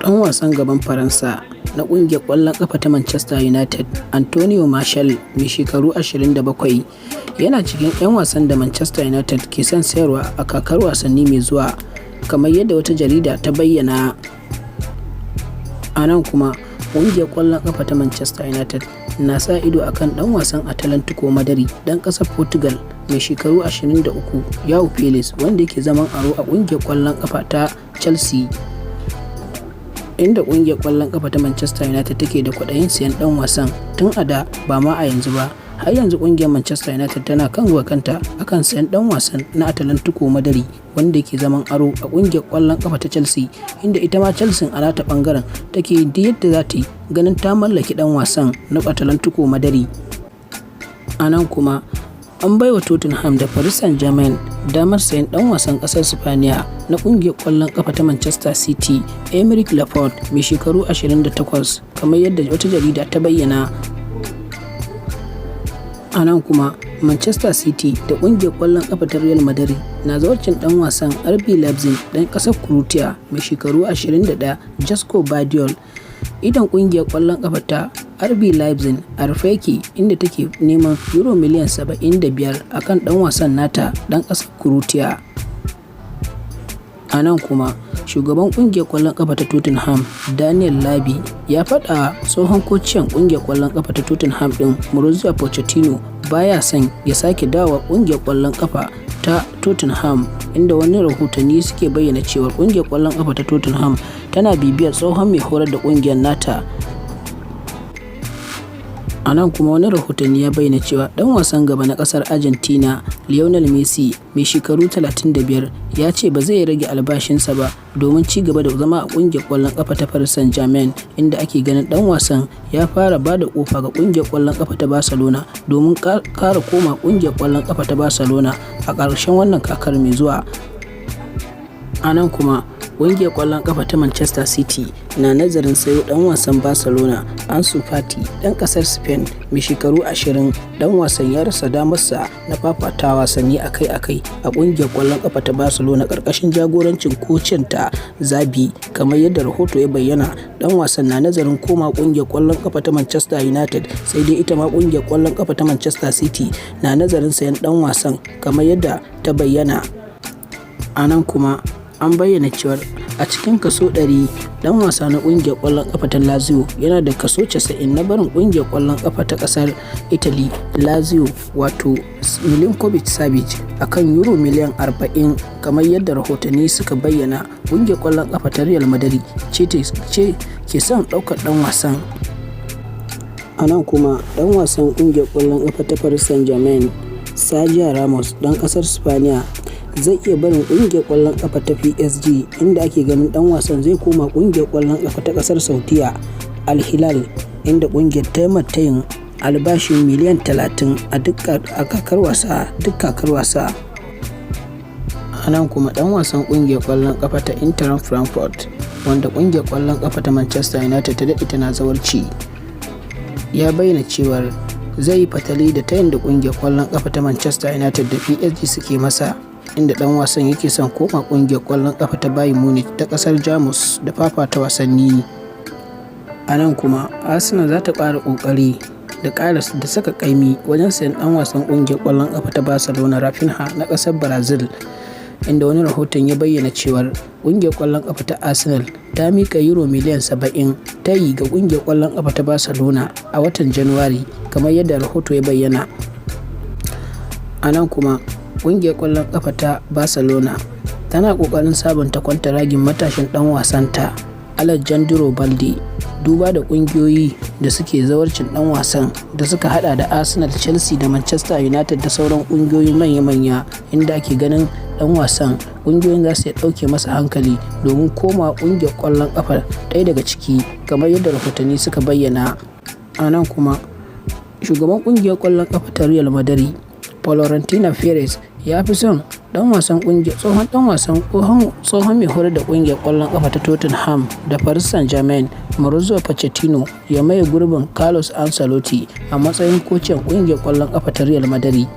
Ɗan wasan gaban Faransa na ƙungiyar ƙwallon ƙafa ta Manchester United, Anthony Martial, mai shekaru 27, yana cikin 'yan wasan da Manchester United ke son sayarwa a kakar wasanni mai zuwa, kamar yadda wata jarida ta bayyana. A nan kuma, ƙungiyar ƙwallon ƙafa ta Manchester United na sa ido a kan ɗan wasan Atlantico Madrid ɗan ƙasar Portugal mai shekaru 23, Joao Felix, wanda yake zaman aro a ƙungiyar ƙwallon ƙafa ta Chelsea, inda ƙungiyar ƙwallon ƙafa ta Manchester United take da kwaɗayin sayen ɗan wasan tun a da, ba ma a yanzu ba. Har yanzu ƙungiyar Manchester United tana kan bakanta akan sayen ɗan wasan na Atlantico Madrid wanda ke zaman aro a ƙungiyar ƙwallon ƙafa ta Chelsea, inda ita ma Chelsea a nata ɓangaren take yin duk yadda za ta yi ganin ta mallaki ɗan wasan na Atlantico Madrid. A nan kuma, an baiwa Tottenham da Paris Saint-Germain damar sayen ɗan wasan ƙasar Sipaniya na ƙungiyar ƙwallon ƙafa ta Manchester City, Aymeric Laporte, mai shekaru 28, kamar yadda wata jarida ta bayyana. A nan kuma, Manchester City da ƙungiyar ƙwallon ƙafa ta Real Madrid na zawarcin ɗan wasan RB Leipzig ɗan ƙasar Croatia mai shekaru 21, Josko Gvardiol. Idon ƙungiyar ƙwallon ƙafa ta RB Leipzig a rufe yake, inda take neman Euro miliyan 75 a kan ɗan wasan nata ɗan ƙasar Croatia. A nan kuma, shugaban ƙungiyar ƙwallon ƙafa ta Tottenham, Daniel Levy, ya faɗawa tsohon kociyan ƙungiyar ƙwallon ƙafa ta Tottenham ɗin, Mauricio Pochettino, ba ya son ya sake dawowa ƙungiyar ƙwallon ƙafa ta Tottenham, inda wani rahotanni suke bayyana cewa ƙungiyar ƙwallon ƙafa ta Tottenham tana bibiyar tsohon mai horar da ƙungiyar nata. A nan kuma, wani rahotanni ya bayyana cewa ɗan wasan gaba na ƙasar Argentina, Lionel Messi, mai shekaru 35, ya ce ba zai rage albashinsa ba domin ci gaba da zama a ƙungiyar ƙwallon ƙafa ta Paris Saint-Germain, inda ake ganin ɗan wasan ya fara ba da ƙofa ga ƙungiyar ƙwallon ƙafa ta Barcelona domin ƙara koma ƙungiyar ƙwallon ƙafa ta Barcelona a ƙarshen wannan kakar mai zuwa. A nan kuma, ƙungiyar ƙwallon ƙafa ta Manchester City na nazarin sayo ɗan wasan Barcelona Ansu Fati ɗan ƙasar Spain mai shekaru 20. Ɗan wasan ya rasa damarsa na fafata wasanni akai-akai a ƙungiyar ƙwallon ƙafa ta Barcelona ƙarƙashin jagorancin kocinta Xavi, kamar yadda rahoto ya bayyana. Ɗan wasan na nazarin komawa ƙungiyar ƙwallon ƙafa ta Manchester United, sai dai ita ma ƙungiyar ƙwallon ƙafa ta Manchester City na nazarin sayen ɗan wasan, kamar yadda ta bayyana. A nan kuma, an bayyana cewar a cikin kaso 100, ɗan wasa na ƙungiyar ƙwallon ƙafa ta Lazio yana da kaso 90 na barin ƙungiyar ƙwallon ƙafa ta ƙasar Italy Lazio, wato Milinkovic Savic, a kan Euro miliyan 40, kamar yadda rahotanni suka bayyana. Ƙungiyar ƙwallon ƙafa ta Real Madrid ce ke son ɗaukar ɗan wasan. A nan kuma, ɗan wasan ƙungiyar ƙwallon ƙafa ta Paris Saint-Germain, Sergio Ramos, ɗan ƙasar Sipaniya, zai iya barin ƙungiyar ƙwallon ƙafa ta PSG, inda ake ganin ɗan wasan zai koma ƙungiyar ƙwallon ƙafa ta ƙasar Saudiyya, Al Hilal, inda ƙungiyar ta yi tayin albashin miliyan 30 a duk kakar wasa. A nan kuma, ɗan wasan ƙungiyar ƙwallon ƙafa ta Eintracht Frankfurt, wanda ƙungiyar ƙwallon ƙafa ta Manchester United ta daɗe tana zawarci, ya bayyana cewar zai yi fatali da tayin da ƙungiyar ƙwallon ƙafa ta Manchester United da PSG suke masa, inda ɗan wasan yake son koma ƙungiyar ƙwallon ƙafa ta Bayern Munich ta ƙasar Jamus da fafata wasanni. A nan kuma, Arsenal za ta ƙara ƙoƙari da ƙara da saka ƙaimi wajen sayen ɗan wasan ƙungiyar ƙwallon ƙafa ta Barcelona, Raphinha, na ƙasar Brazil, inda wani rahoton ya bayyana cewar ƙungiyar ƙwallon ƙafa ta Arsenal ta miƙa Euro miliyan 70 tayi ga ƙungiyar ƙwallon ƙafa ta Barcelona a watan Janairu, kamar yadda rahoto ya bayyana. A nan kuma, ƙungiyar ƙwallon ƙafa ta Barcelona tana ƙoƙarin sabunta kwantaragin matashin ɗan wasanta Alejandro Balde, duba da ƙungiyoyi da suke zawarcin ɗan wasan da suka hada da Arsenal, Chelsea da Manchester United da sauran ƙungiyoyi manya-manya, inda ake ganin ɗan wasan ƙungiyoyin za su iya ɗauke masa hankali domin komawa ƙungiyar ƙwallon ƙafa ɗaya daga ciki, kamar yadda rahotanni suka bayyana. A nan kuma, shugaban ƙungiyar ƙwallon ƙafa ta Real Madrid, Florentino Perez, ya fi son ɗan wasan ƙungiyar tsohon ɗan wasan tsohon mai horar da ƙungiyar ƙwallon ƙafa ta Tottenham da Paris Saint-Germain, Mauricio Pochettino, ya maye gurbin Carlo Ancelotti a matsayin kocin ƙungiyar ƙwallon ƙafa ta Real Madrid.